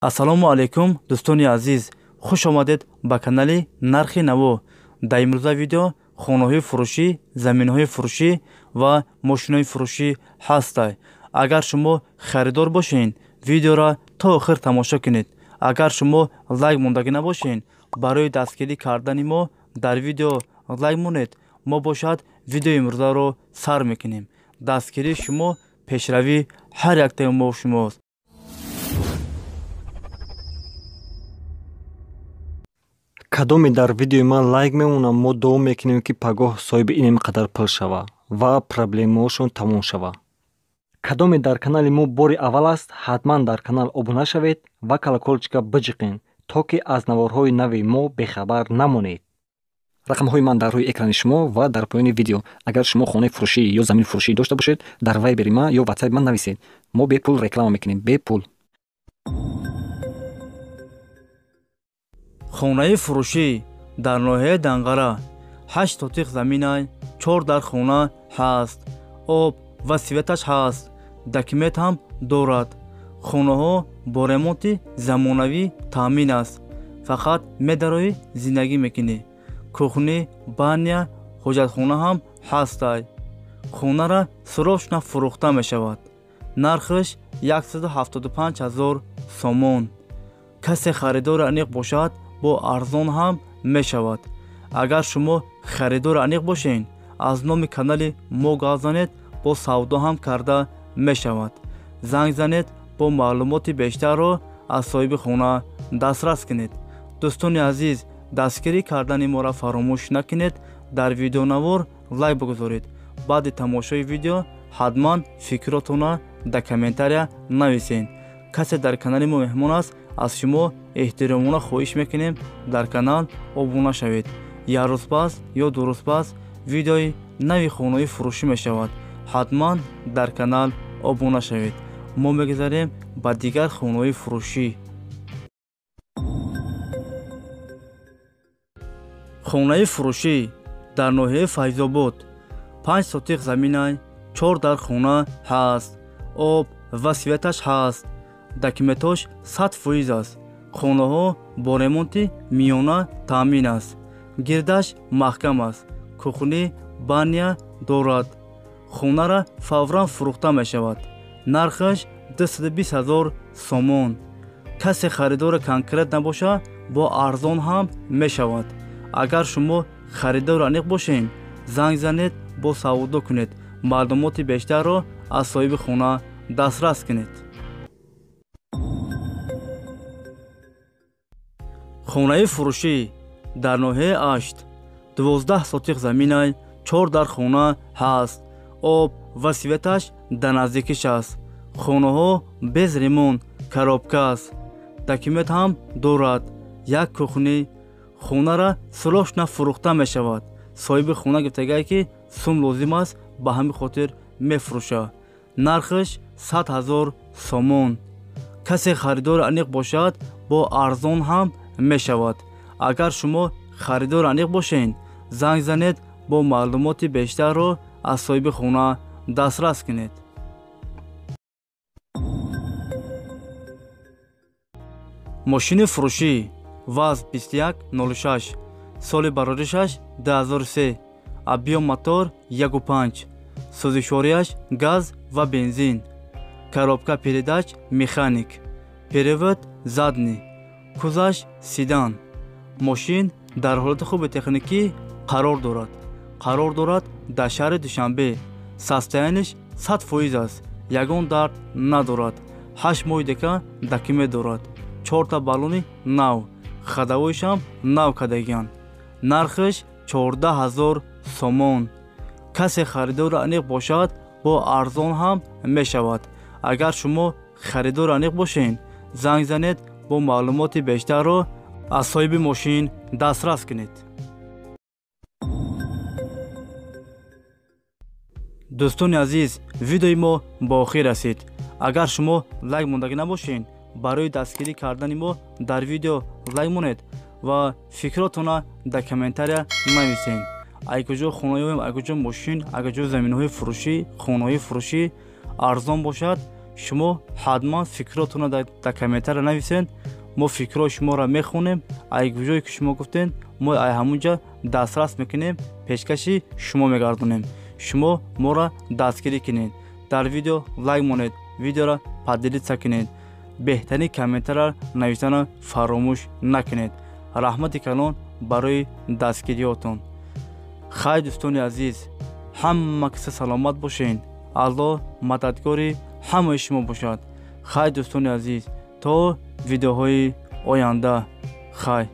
Ассалому алайкум, дӯстони азиз, хуш омадед ба канали Нархи Наво. Дар имрӯза видео хонаҳои фурӯшӣ, заминҳои фурӯшӣ ва мошинои фурӯшӣ ҳастай. Агар шумо харидор бошед, видеоро то охир тамошо кунед. Агар шумо лайк мондагӣ набошед, барои дастгирӣ кардани мо дар видео лайк монед. Мо бошад видеои имрӯзаро сар мекунем. Дастгирии шумо пешравии ҳар яктаи мо шумост. Кадоме дар видеои ман лайк мемонам, мо дуо мекунем, ки пагоҳ соҳиби инем қадар пул шава ва проблемаҳошон тамом шава. Кадоме дар канали мо бори аввал аст, ҳатман дар канал обуна шавед ва колокольчика биҷиқен, то ки аз наворҳои нави мо бехабар намонед. Рақамҳои ман дар рӯи экрани шумо ва дар поёни видео. Агар шумо хонаи фурӯшӣ ё замини фурӯшӣ дошта бошед, дар вайбери ман ё ватсапи ман нависед. Мо бепул реклама мекунем, бепул. Хонаи фурӯшӣ дар ноҳияи Данғара, 8 сотиқ заминай, 4 дар хона ҳаст, об ва светаш ҳаст, документ ҳам дорад. Хонаҳо бо ремонти замонавӣ таъмин аст. Фақат медароӣ, зиндагӣ мекунӣ. Кухни, баня, ҳоҷатхона ҳам ҳастай. Хонара срочно фурӯхта мешавад. Нархаш 175 000 сомон. Касе харидори аниқ бошад, бо арзон ҳам мешавад. Агар шумо харидори аниқ бошед, аз номи канали мо гап занед, бо савдо ҳам карда мешавад. Занг занед, бо маълумоти бештарро аз соҳиби хона дастрас кунед. Дӯстони азиз, дастгирӣ кардани моро фаромӯш накунед. Дар видеонавор лайк бигузоред. Баъди тамошои видео ҳатман фикротонро дар комментария нависед. Касе дар канали мо меҳмон аст, аз шумо эҳтиромона хоҳиш мекунем, дар канал обуна шавед. Як рӯз пас ё ду рӯз пас видеои нави хонаҳои фурӯшӣ мешавад. Ҳатман дар канал обуна шавед. Мо мегузарем ба дигар хонаҳои фурӯшӣ. Хонаи фурӯшӣ дар ноҳияи Файзобод, 5 сотиқ заминай, 4 дар хона ҳаст, об ва светаш ҳаст, документош 100% аст. Хонаҳо бо ремонти миёна таъмин аст. Гирдаш маҳкам аст. Кухни, баня дорад. Хонара фавран фурӯхта мешавад. Нархаш 220 000 сомон. Касе харидори конкрет набошад, бо арзон ҳам мешавад. Агар шумо харидори аниқ бошед, занг занед, бо савдо кунед. Маълумоти бештарро аз соҳиби хона дастрас кунед. Хонаи фурӯшӣ дар ноҳияи Ашт, 12 сотиқ заминай, 4 дар хона ҳаст, об ва светаш дар наздикиш аст. Хонаҳо без ремонт, коробка аст. Документ ҳам дорад. Як кухни. Хонара срочно фурӯхта мешавад. Соҳиби хона гуфтагае, ки сум лозим аст, ба ҳамин хотир мефурӯшад. Нархаш 100 000 сомон. Касе харидори аниқ бошад, бо арзон ҳам мешавад. Агар шумо харидори аниқ бошед, занг занед, бо маълумоти бештарро аз соҳиби хона дастрас кунед. Мошини фурӯшӣ ВАЗ 2106, соли бароришаш 2003, объём мотор 1,5, сӯзишвориаш газ ва бензин, коробка передач механик, перевод задний, кузаш седан. Мошин дар ҳолати хуби техникӣ қарор дорад. Қарор дорад дар шаҳри Душанбе. Состояниш 100% аст. Ягон дард надорад. 8 моҳи дека документ дорад. 4 баллони нав, хадавоишам нав кардагиянд. Нархаш 14 000 сомон. Касе харидори аниқ бошад, бо арзон ҳам мешавад. Агар шумо харидори аниқ бошед, занг занед, бо маълумоти бештарро аз соҳиби мошин дастрас кунед. Дӯстони азиз, видеои мо ба охир расид. Агар шумо лайк мондагӣ набошед, барои дастгирӣ кардани мо дар видео лайк монед ва фикротонро дар комментария нависед. Ай куҷо хонаёем, ай куҷо мошин, ай куҷо заминҳои фурӯшӣ, хонаҳои фурӯшӣ арзон бошад, Шумо ҳатман фикротонро дар комментария нависед. Мо фикрҳои шуморо мехонем. Ай ҷое ки шумо гуфтед, мо ай ҳамунҷа дастрас мекунем, пешкаши шумо мегардонем. Шумо моро дастгирӣ кунед, дар видео лайк монед, видеоро поделиться кунед, беҳтарин комментария навиштанро фаромӯш накунед. Раҳмати калон барои дастгириётон. Хай, дӯстони азиз, ҳама киса саломат бошед. Аллоҳ мададгори ҳамаи шумо бошад. Хай, дӯстони азиз, то видеоҳои оянда, хай.